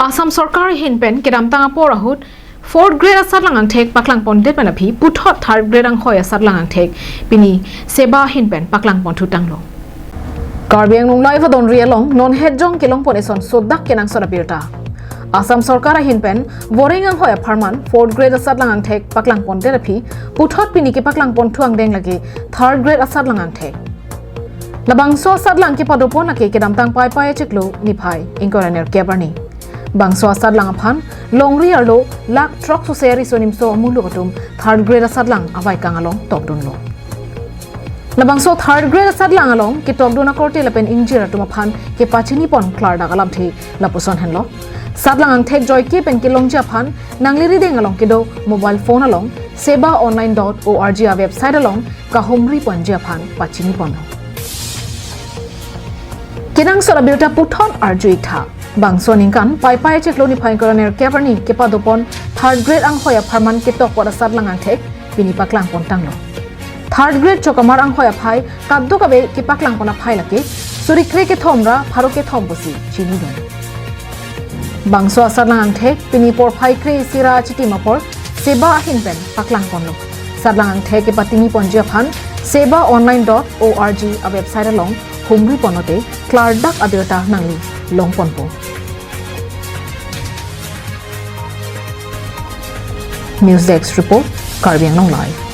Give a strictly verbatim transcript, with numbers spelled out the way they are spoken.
Assam Sorkar ahin pen kedamtang apor ahut fourth grade asatlang angthek paklangpondet pen aphi puthot third grade anghoi asatlang angthek pini SEBA ahin pen paklangponthuttanglo. Karbi Anglong Live adonri along non hetjong kelongpon eson sodak kenangsot abirta. Assam Sorkar ahin pen voreng anghoi apharman fourth grade asatlang angthek paklangpondet aphi puthot pini kepaklangponthu angdeng lake third grade asatlang angthek. Labangso asatlang kepadopon lake kedamtang Paipai achiklo niphai ingkoi ra nerkep arni. Bangso asatlang aphan longri arlo lakh throksi sose riso nimso amuluk atum third grade asatlang avaikang along tokdunlo. Labangso third grade asatlang along ketokdun akorte lapen ingjir atum aphan kepachinipon klardak alamthe lapuson henlo. Satlang angthek joike pen kelongji aphan nangli rideng along kedo mobile phone along sebaonline dot org a website along kahumriponji aphan pachiniponlo. Kenangsot abirta puthot arju-ik tha. Bangso aningkan Paipai achiklo niphai ingkoi ra nerkep arni kepadopon third grade anghoi apharman ketok apot asatlang angthek pini paklangpontanglo. Third grade chokamar anghoi aphai kadokave kepaklangpon aphai lake suri kre kethom ra pharo kethom pusi chinidun. Bangso asatlang angthek pini porphai kre-isi ra achitim apor SEBA ahin pen paklangponlo. Satlang angthek kepachiniponji aphan sebaonline dot org a website along humriponlote klardak abirta nangli longponpo. News Desk Report, Karbi Anglong Live.